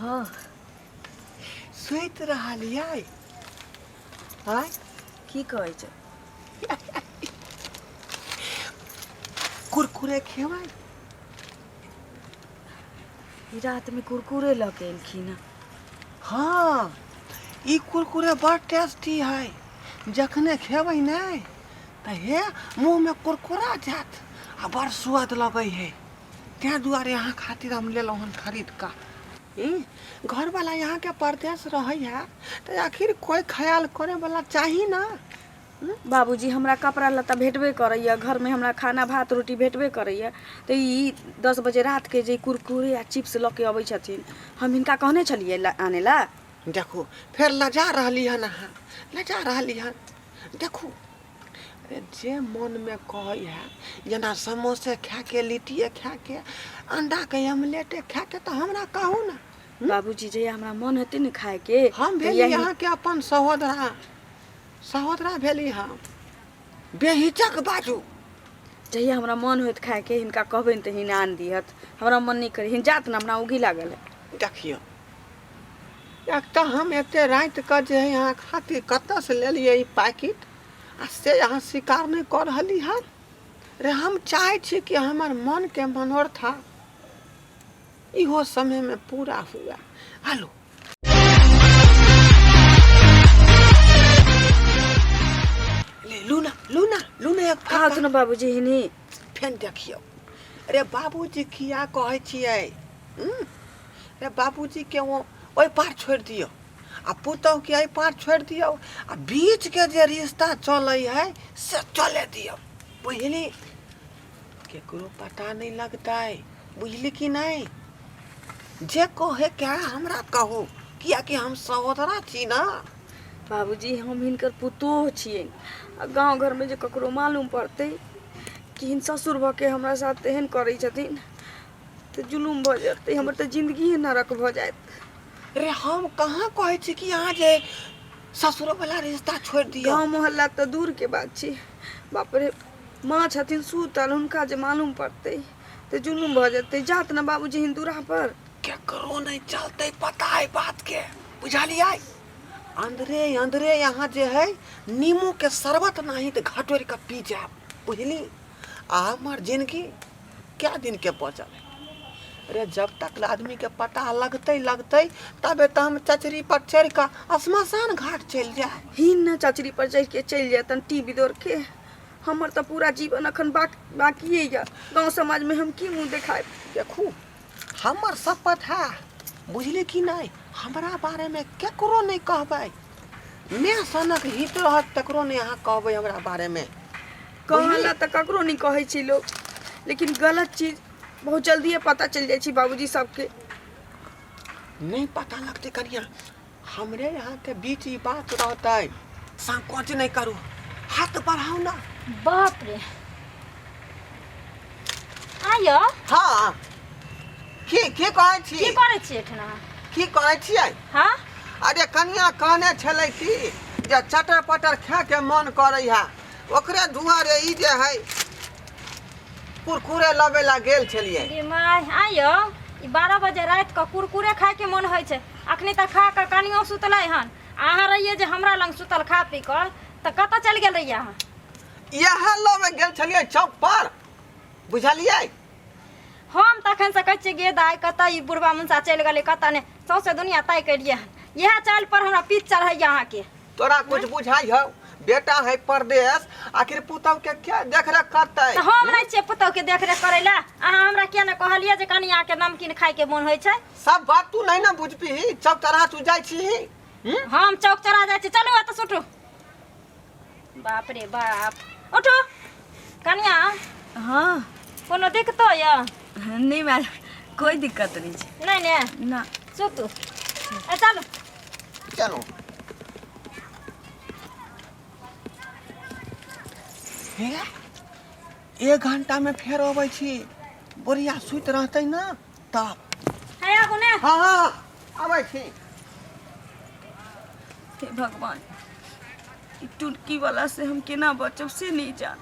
हाँ। सुति रहलियै आँय? की कहै छै? कुरकुरे खेबै? ई रातिमे कुरकुरे लऽ के एलखिन हँ। हाँ, ई कुरकुरे बड़ टेस्टी है। जखने खेबै ने तऽ हे मुँहमे कुरकुरा जायत आ बड़ स्वाद लगै है। ताहि दुआरे अहाँ खातिर हम लेलहुँ हन खरीद कऽ। घरवाला यहाँके परदेश रहै है तऽ आखिर कोइ ख्याल करैवला चाही ना। बाबूजी, हमरा कपड़ा लत्ता भेटबे करैए, घरमे हमरा खाना भात रोटी भेटबे करैए, तऽ ई 10 बजे रातिके जे कुरकुरे आ चिप्स लऽ के अबै छथिन, हम हिनका कहने छलियै आनै लए? देखू, फेर लजा रहली हन अहाँ, लजा रहली हन। देखू, अरे जे मनमे कहै है, जेना समोसे खाके, लिट्टिए खाके, अंडाके ऑमलेटे खाके, तऽ हमरा कहू ने। बाबूजी, जहिया हमरा मन हेतै ने खायके, हम तहिया भेली अहाँके अपन सहोदरा, सहोदरा भेली हम, बेहिचक बाजू। जहिया हमरा मन होयत खायके, हिनका कहबनि तऽ हिन आनि दिहत। हमरा मन नहि करै हिन जात ने, हमरा उघी लागल है। देखियौ, एक तऽ हम एते रातिके जे है अहाँ खातिर कतऽसँ लेलियै ई पैकेट, आ से अहाँ स्वीकार नहि कऽ रहली हन। रे, हम चाहै छी कि हमर मनके मनोरथा इहो समयमे पूरा हुए। हेलो, ले लू ना, लू ना, लू ना एक खाओ फक्का। ने बाबूजी हिनी। फेन देखियौ, अरे बाबूजी किया कहै छियै? अरे बाबूजीके ओ ओहि पार छोड़ि दियौ आ पुतहुके एहि पार छोड़ि दियौ, आ बीचके जे रिश्ता चलै है से चले दियौ, बुझली? केकरो पता नहि लगतै, बुझली कि नहि? जे कहे के है हमरा कहू, कियाकि हम सहोदरा छी ना। बाबूजी, हम हिनकर पुतोह छियनि, आ गाँव घरमे जे ककरो मालूम पड़तै कि हिन ससुर भऽ के हमरा साथ एहन करै छथिन तऽ जुलुम भऽ जेतै, हमर तऽ जिन्दगीए नरक भऽ जायत। रे, हम कहाँ कहै छी कि अहाँ जे ससुरो वाला रिश्ता छोड़ि दियौ। गाँव मोहल्ला तऽ दूरके बात छै, बाप रे, माँ छथिन सुतल, हुनका जे मालूम पड़तै तऽ जुलुम भऽ जेतै। जात ने बाबूजी हिन दूरा पर। केकरो नहि चलतै पता है बात के, बुझलियै? अंदरे अंदरे यहाँ जे है नीमू के शरबत नहीं तऽ घटोरि कऽ पी जायब, बुझली? आ हमर जिनगी क्या दिन के बचल है? अरे, जब तक आदमी के पता लगतै लगतै, तबे तऽ हम चचरी पर चढ़ि कऽ श्मशान घाट चलि जाय। हिन ने चचरी पर चढ़ि के चलि जेतन टी बिदोर के। हमर तऽ पूरा जीवन अखन बाकिए यऽ, गाँव समाजमे हम की मुँह देखायब? देखू, हमर शपथ है, बुझली कि नहि, हमरा बारेमे केकरो नहि कहबै। मैं सनक हित रहत तकरो नहि अहाँ कहबै हमरा बारेमे। कहला तऽ ककरो नहि कहै छै लोक, लेकिन गलत चीज बहुत जल्दिए पता चलि जाइ छै बाबूजी सबके। नहि पता लगतै कनिया, हमरे यहाँ के बीच ई बात रहतै। संकोच नहि करू, हाथ बढ़ाउ ना। बाप रे, आयो। हाँ, की की कहै छी? की करै छियै एठना? की करै छियै? हाँ। अरे कनिया कहने छलै कि जे चटर पटर खाके मन करै है, ओकरे दुआरे ई जे है कुरकुरे लबै ला गेल छलियै। रे माय, आयो, ई 12 बजे राति कऽ कुरकुरे खायके मन होइ छै? अखनी तऽ खा कऽ कनियो सुतलै हन, आ अहाँ रहियै जे हमरा लग सुतल खा पी कऽ, तऽ कतऽ चलि गेल रहियै अहाँ? इएह लबै गेल छलियै चौक पर, बुझलियै? हम तखन से कहै छियै, गे दाइ, कतऽ ई बुढ़बा मुनसा चलि गेलै, कतऽ नहि, सौंसे दुनिया ताकि एलियै हन। इएह चालि पर हमरा पीठ चढ़ैया अहाँके। तोरा कुछ बुझाइ हौ? बेटा है परदेश, आखिर पुतहु के क्या देखरेख करतै? तऽ हम नहि छियै पुतहु के देखरेख करै लए? अहाँ हमरा किया नहि कहलियै जे कनिया के नमकीन खाय के मोन होइ छै? सब बात तू नहीं ना बुझबिही, चौक चौराहा तू जाइ छीही। हम चौक चौराहा जाइ छी? चलू एतऽ से उठू। बाप रे बाप, उठू कनिया। हाँ। कोनो दिक्कतो यऽ? नहि माय, कोई दिक्कत नहि छै। नहि ने? ना। सुतू, ए चलू। चलो। हे, एक घंटा में फेर अबै छी, बुढ़िया सुति रहतै ना तब। है आगू ने। हाँ हाँ, अबै छी। हे भगवान, ई टुनकी वाला से हम केना बचब से नहीं जान।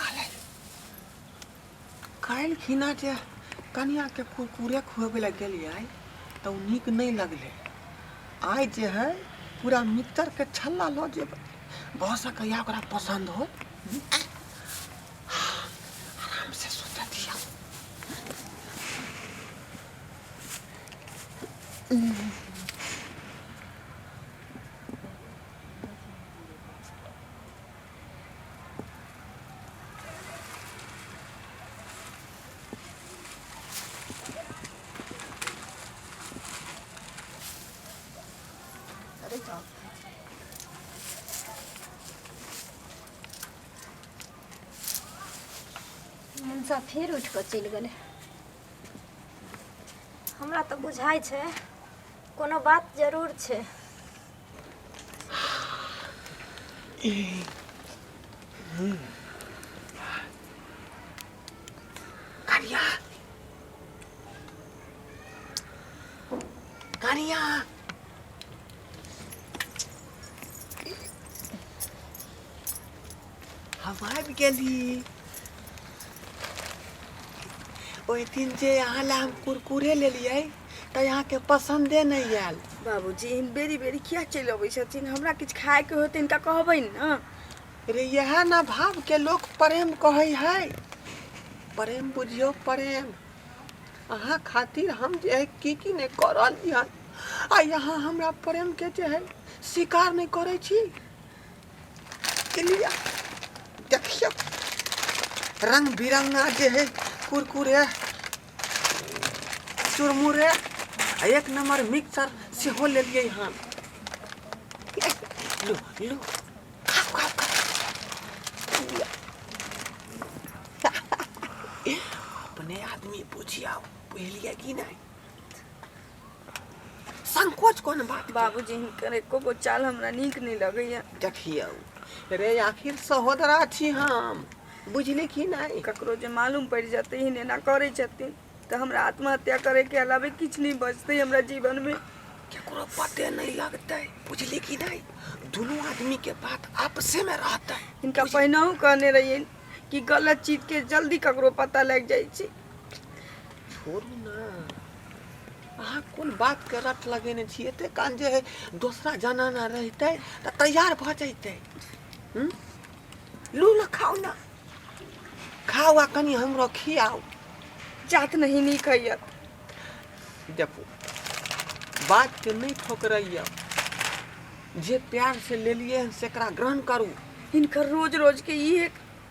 रहलै। काल्हि खिना जे कनियाके कुरकुरे खुआबै लए गेलियै तऽ ओ नीक नहि लगलै। आइ जे है पूरा मिक्सचरके छल्ला लऽ जेबै, भऽ सकैए ओकरा पसन्द होय। आरामसँ सुतऽ दियौ। मनसा फेर उठि कऽ चलि गेलै। हमरा तऽ बुझाइ छै कोनो बात जरूर छै। कनिया, कनिया, हम आबि गेली। ओहि दिन जे अहाँ लए हम कुरकुरे लेलियै तऽ अहाँके पसन्दे नहि आयल। बाबूजी, एहन बेरी बेरी किया चलि अबै छथिन? हमरा किछु खायके होतै हिनका कहबै ने। रे, इएह ने भावके लोक प्रेम कहै है। प्रेम बुझियौ, प्रेम। अहाँ खातिर हम जे है की की नहि कऽ रहली हन, आ यहाँ हमरा प्रेमके जे है स्वीकार नहि करै छी। लिअ, देखियौ, रंग बिरंगा जे है कुरकुरे चुरमुरे आ एक नंबर मिक्सचर सेहो लेलियै हन। लू लू, खाउ खाउ खाउ। लिअ। अपने आदमी बुझियौ, बुझलियै कि नहि? संकोच कोन बात के? बाबूजी, हिनकर एको गो चाल हमरा नीक नहि लगैया। देखियौ रे, आखिर सहोदरा छी हम, बुझली कि नहि? ककरो जे मालूम पड़ि जेतै एहन एना करै छथिन तऽ हमरा आत्महत्या करैके अलावे किछु नहि बचतै हमरा जीवनमे। केकरो पते नहि लगतै, बुझली कि नहि? दुनू आदमी के बात आपसे में रहतै। हिनका पहिनहु कहने रहियनि कि गलत चीजके जल्दी ककरो पता लागि जाइ छै। छोड़ू ना, अहाँ कोन बात के रट लगेने छी? एते कान जे है दोसरा जनाना रहितै तऽ तैयार भऽ जैतै। हूँ? लू ना, खाउ ना, खाउ आ कनि हमरो खियाउ। जात नहीं नीक होइए। देखू, बात के नहि ठोकरैया, जे प्यार से लेलियै हन सेकरा ग्रहण करू। हिनकर रोज रोज के इहे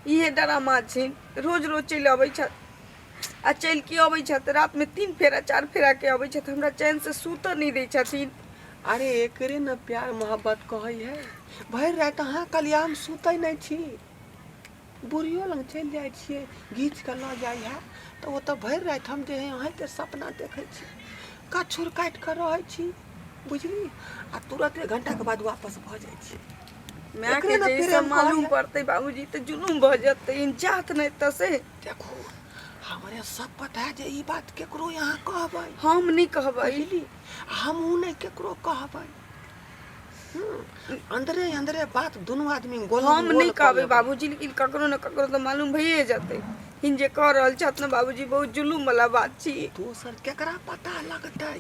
इहे ड्रामा छै। रोज रोज चलि अबै छथि आ चलि के अबै छथि, रातिमे 3 फेरा 4 फेरा के अबै छथि, हमरा चैनसँ सुतऽ नहि दै छथिन। अरे, एकरे ने प्यार मोहब्बत कहै है। भरि राति अहाँ कलियाम सुतै नहि छी, बुढ़ियो लग चलि जाइ छियै, घीच कऽ लऽ जाइ है, तऽ ओतऽ भरि राति हम जे है अहीँके सपना देखै छी, कछुर काटि कऽ रहै छी, बुझली? आ तुरत एक घंटाके बाद वापस भऽ जाइ छी। मायके एकरे ने जे ई सब प्रेम कहै मालूम है। पड़तै बाबूजी तऽ जुलूम भऽ जेतै, जात नहि तऽ से। देखू, हमरे सब पता है जे ई बात केकरो यहाँ कहबै। हम नहि कहबै। बुझली? हमहूँ नहि केकरो कहबै। अंदरे अंदरे बात दुनू आदमी गोल। हम नहि कहबै बाबूजी, लेकिन ककरो ने ककरो तऽ मालूम भइए जेतै। हिन जे कऽ रहल छथि ने बाबूजी, बहुत जुलूम वाला बात छी। दोसर केकरा पता लगतै?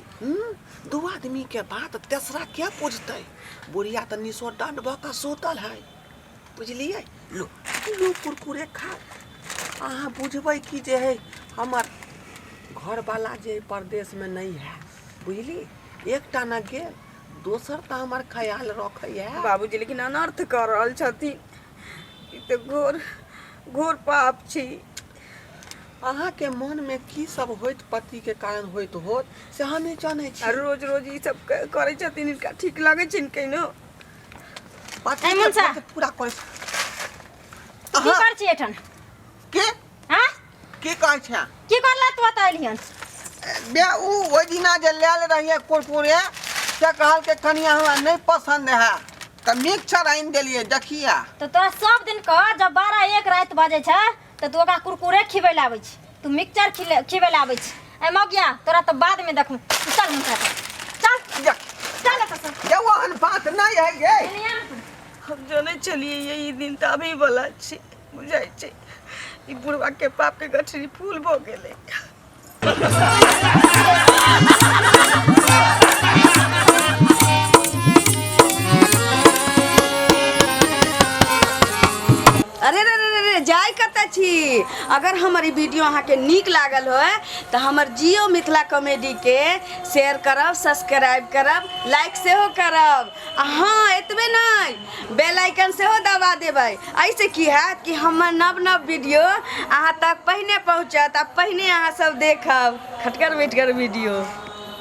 दू आदमी के बात तेसरा के पूछतै? बुढ़िया तऽ निशो दंड भऽ कऽ सुतल है, बुझलियै? लो लो, कुरकुरे खा। अहाँ बुझबै कि जे है हमर घरवाला जे परदेशमे नहि है, बुझली? एकटा न गेल, दोसर तऽ हमर ख्याल रखै है। बाबूजी, लेकिन अनर्थ कऽ रहल छथिन, ई तऽ घोर घोर पाप छी। अहाँके मनमे की सब होइत पतिके कारण होइत होत से हम नहि जानै आ छी। रोज रोज ई सब करै छथिन, हिनका ठीक लगै छनि कहिनो? पतिके ए मनसा। फर्ज पूरा करै की अहाँ कर छी एठन? के? हाँ? की कहै छै? की करला तू एतऽ एलिहन? बे, उ ओहि दिना जे लायल रहियै कुरकुरे से कहलकै कनिया हमरा नहि पसन्द है, तऽ मिक्सचर आनि देलियै, देखिया। तऽ तोरा सब दिन कह जब 12 1 राति बजै छै तऽ तू ओकरा कुरकुरे खिबै लए आबै छी, तू मिक्सचर खिले खिबै लए आबै छी। ए मौगिया, तोरा तऽ बादमे देखू। तू चल हुनका एतऽ। चल। देख। चल एतऽ से। ये ओहन बात नहि है गे। एने आ ने तू। हम जनै छलियै ई दिन तऽ अबै वाला छै। बुझाइ छै ई बुढ़वा के पाप के गठरी फूल भऽ गेलै। अरे रे रे रे रे, जाय कतऽ छी? अगर हमर ई वीडियो अहाँके नीक लागल होय तऽ हमर जियो मिथिला कॉमेडीके शेयर करब, सब्सक्राइब करब, लाइक सेहो करब आ हँ, एतबे नहि, बेल आइकन सेहो दबा देबै। एहिसँ की हैत कि हमर नव नव वीडियो अहाँ तक पहिने पहुँचत आ पहिने अहाँ सब देखब खटगर मिठगर वीडियो।